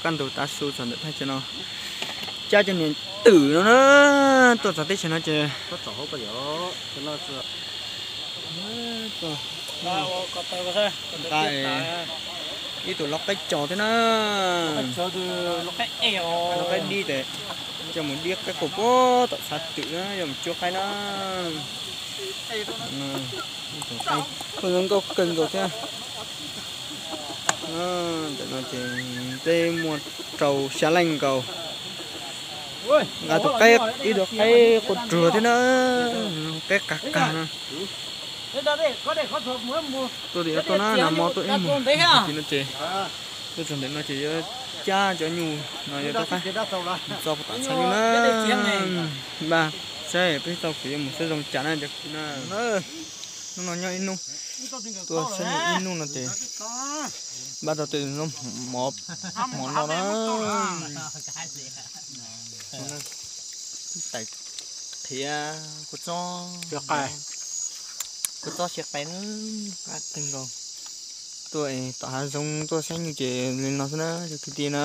Kaj ntug tav su txog ntawm thaj chaw no, cab cov niam twm no na, tuaj txog teb chaws no ces nqa ib tug lau qaib cos thiab na, lau qaib dib tes, coj mus dib qaib qus puag tom txha twm na, yuav mus cuab qaib na. Ib tug qaib pheej zoo nkauj kawg nkaus thiab. Ntawm no ces peb muaj rau xya leej nkaus. Nqa tus qaib, ib tug qaib quav ruag thiab na, qaib qas qas no. Tuaj tim no tuaj na, nag hmo tuaj ib mus no ces, tuaj txog ntawm no ces yuav cab cov nyuj no yuav rov qab txo puag tom txha nyuj na. Npaj saib peb txoj kev yuav mus saib zoo cas na cov kwv na. Hnub no nyob ib hnub, tuaj saib nyuj ib hnub no ces npaj tau tus mov, mov no na. Tais qhiav kua txob, kua txob siav qais na, qab qeeg nkaus. Tuaj tom hav zoov tuaj saib nyuj ces li no xwb na cov kwv tij na.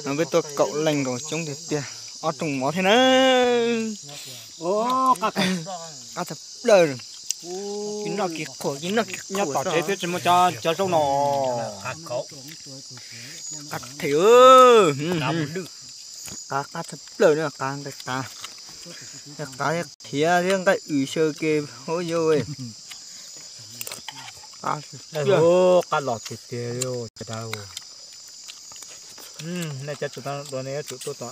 No peb tuaj kaum leej nkaus coob tiag tiag, ob rooj mov thiab na. Qab tshaj plaws, kis noj kis qhuas, kis noj kis qhuas. Nyob tom tsev twb tsis muaj cov zaub no. Qab them, qab qab tshaj plaws na, qab nqaij qab, nqaij qab thiab qhiav thiab nqaij wm xyaw ke hauv yau. Qab los tiag tiag li. Nej cov tsum dua nej yuav tsum tuaj tom,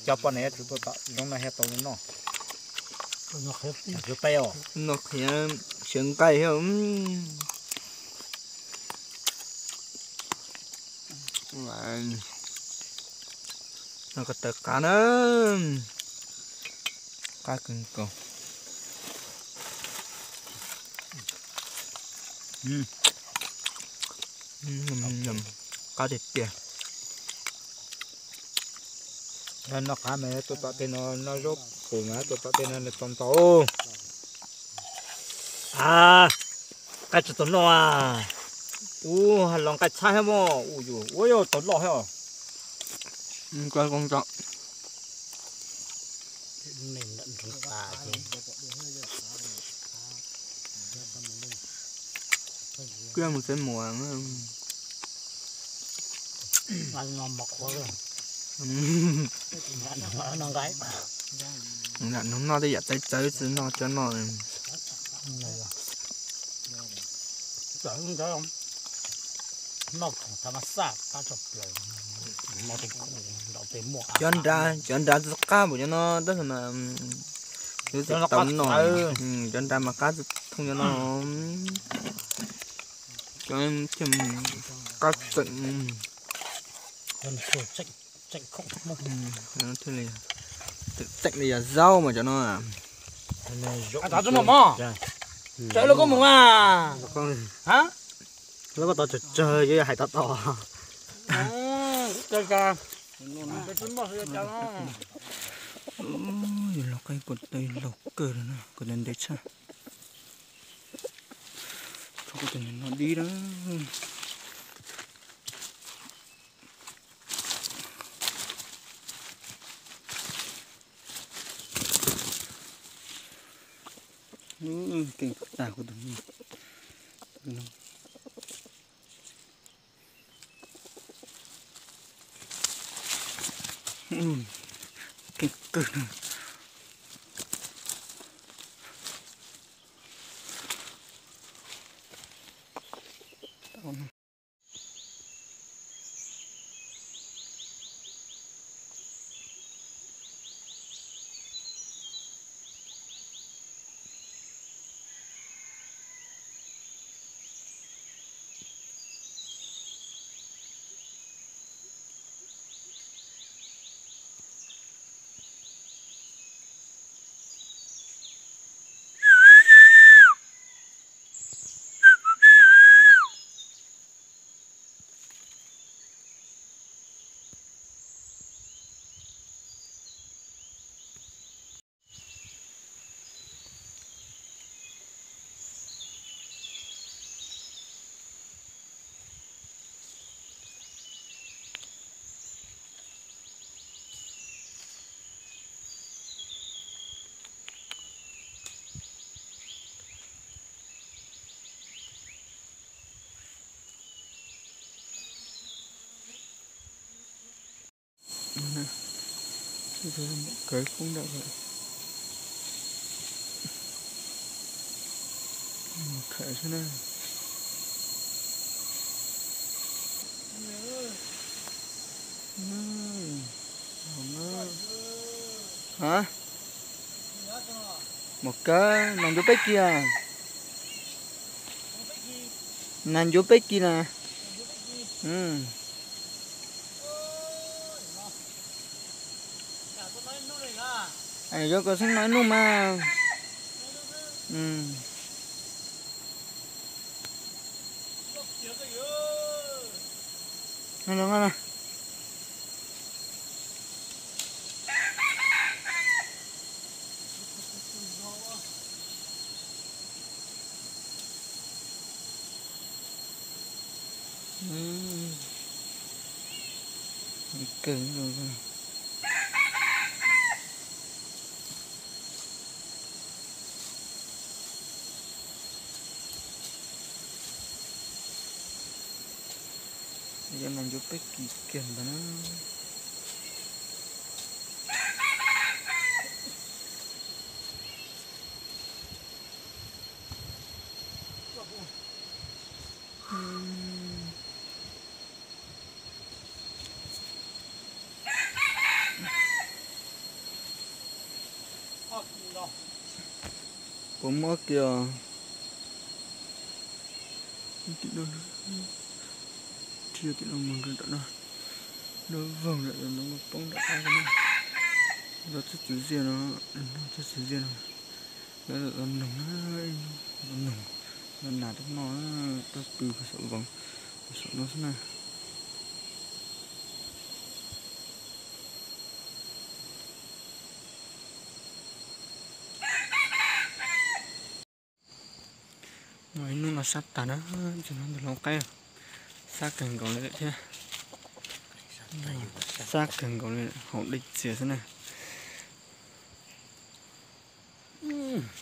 cov poj niam yuav tsum tuaj tom zoov no thiaj tau noj. Noj qhiav siav nqaij thiab. No ko taw qab na, qab kawg nkaus. Qab tiag tiag. Noj qab mas tuaj tom tej no, noj zaub qus mas tuaj tom tej no nws tau ntau. A, nqaij tsis tau noj a. Ub, los nqaij txhab thiab mog. Ub, ua yog tau loj thiab os. Kuj mus txeeb muas. Noj tej yam txawv txawv tsis noj cov no. Cov nrad, cov nrad tsis qab npaum cov no tab sis mas yuav tsum tau noj. Cov nrad mas qab tsis thooj cov no. Cov qab tseem, tseem li yog zaub mas cov no. Tov tsis mus mog, tsawg lub koob mus mas. Lub koj tov tsawg tsawg yuav hais tau tau. Yus los qaib ko taw laug kawg li na, ko taw ntev tshaj. Tso ko taw no dib na. Keej tag kuv tus no. Keej kawg. Kawg poob nram, mus khawm xwb na. Ha, mus kawg, nas ncuav peb kis, nas ncuav peb kis na. Yuav kom xeeb no ib nub mas. Yog nas ncuav peb kis kiag ntawd na. Puas muaj kiag? Tim no, tim no mus nram no, lub vog nram no poob nram qab no. Lub txoj txiv ziaj no, lub txoj txiv ziaj no, lub txoj noog na, txoj noog, lub nas tub no, tau pw saum voos, saum no xwb na. Ib hnub no sab tag na, ntxim no ntawm lub qaib, sab kawg nkaus li thiab. Sab kawg nkaus li, haus dej txias xwb na.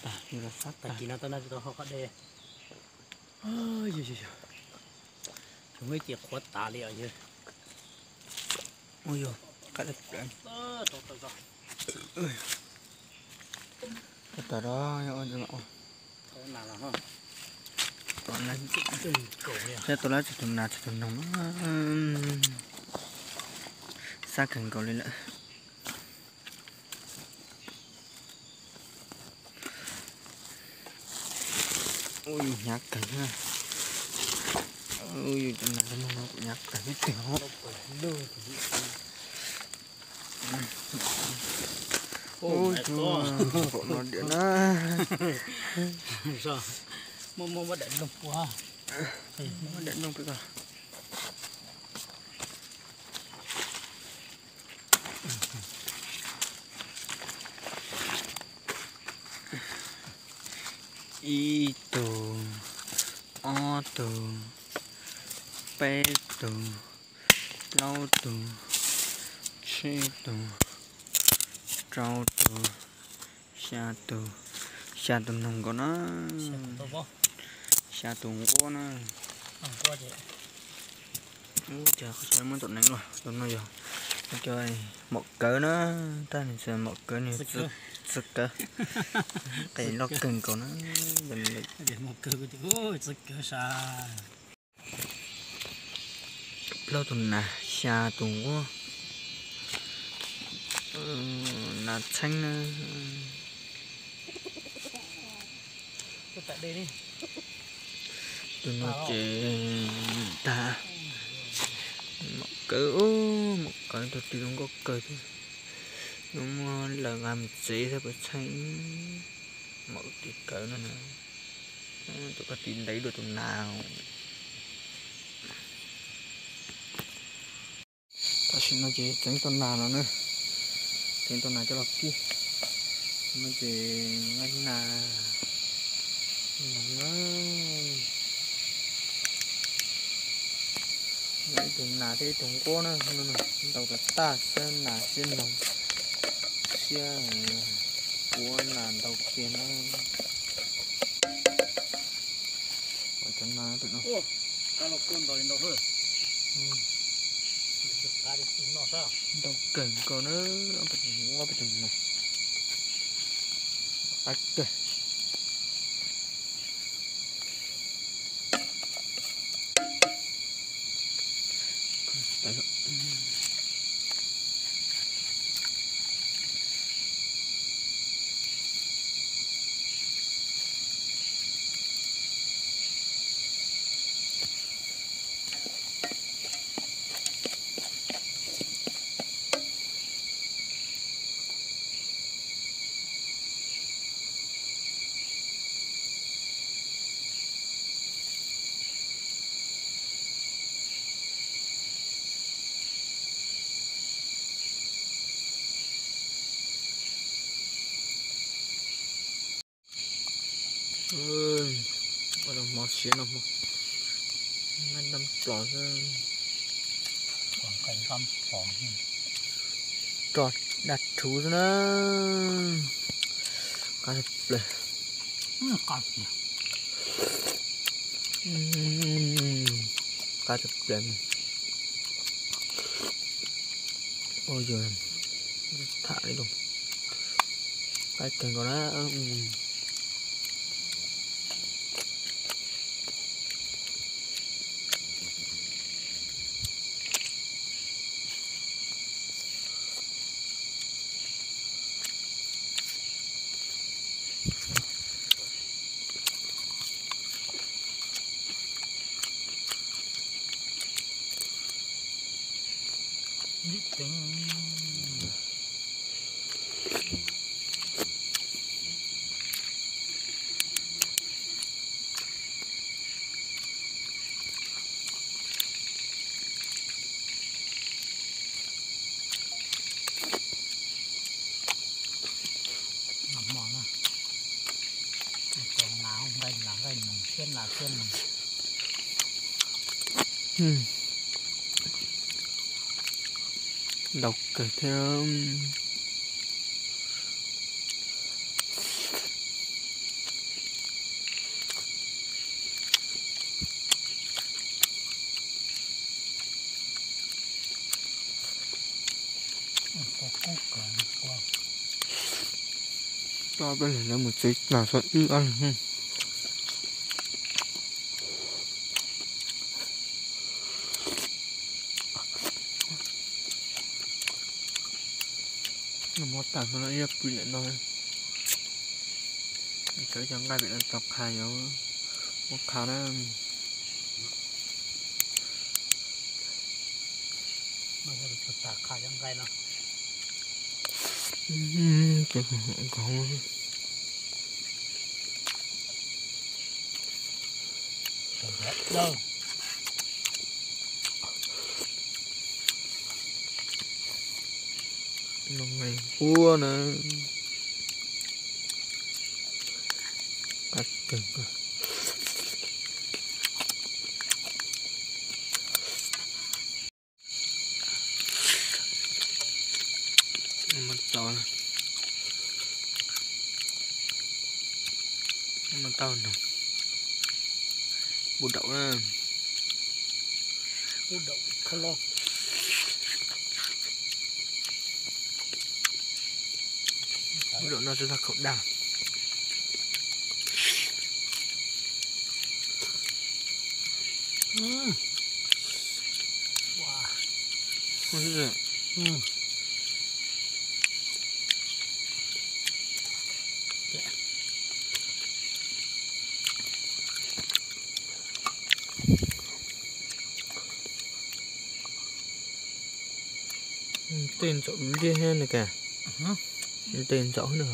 Sab tag, sab tag. Ua yog, qab dej plaws. Tab tom da, thiab tau lab tsis tus nas tsis tus noog, sab kawg nkaus li lawm. Ub, yus hnyav kawg na. Ub, yus cov nas no kuj hnyav kawg ib teg os. Ub, yus pom no diam na. Muab daim nplooj pua, muab daim nplooj pua. Ib tug, ob tug, peb tug, plaub tug, tsib tug, rau tug, xya tug, xya tus noog nkaus na, xya tus nquab na. Ub, cas qhov muab tus neev los, tus no yog cov mom kawv na, tab nws tsis mom kawv, nws txwv kawv, qe loj kawg nkaus na. Plaub tus nas, xya tus nquab, nas txheeb na. Tus no ces tag, mom kawv, mom kawv, tus tis zoo nkauj kawg thiab. Nws muab lawv nqa mus tsev thiab puas txheeb, mom tis kawv no na. Tus koj tis ntev dua tus nas. Tam sim no ces txeev tau nas no na, txeev tau nas coj los kib. No ces nqa nas, ib tug nas thiab ib tug nquab na, ntaus tas tas xwb, nas thiab noog, siab puav nas ntau tiag na. Cov nas no, Ntau kawg nkaus na, ob peb tug no. Qab kawg. Ua los hmo siav no hmo, nqaij nrab plos xwb. Roj daj rhuv xwb na. Qab tshaj plaws. Qab tshaj plaws. Ua yog tham li lus qab kawg nkaus na. Ntau kawg thiab. Peb leeg lawv mus tsev tas txog wb ob leeg. Noj mov tag no ib pw ntawm no, sawv cov nqaij pem no tau qha, yuav muab qha na. Noj nqaij nquab na. Qab kawg nkaus. Mas tau, mas tau no, bu daum na. Bu daum no tsis tau khaum dag. Tej ntsaum liab thiab na ka. Tej ntsaum na.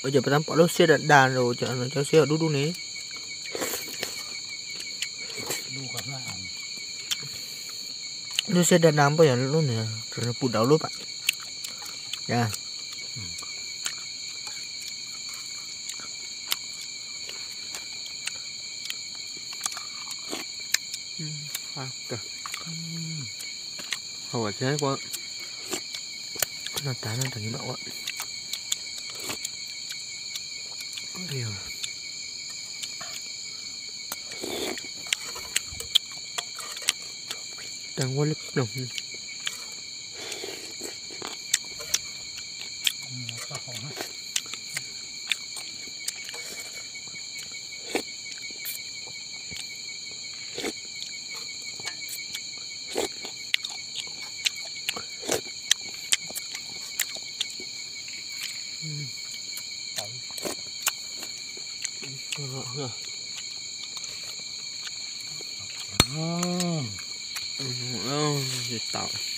Ua cas peb tab pom lub siab dag dag rau cov siab dub dub ne. Lub siab dag dag npaum yog lub nws pum daus lub pam. Hau thiab kuv no tas no tas mam ua. Tag ua li ploog. Tau.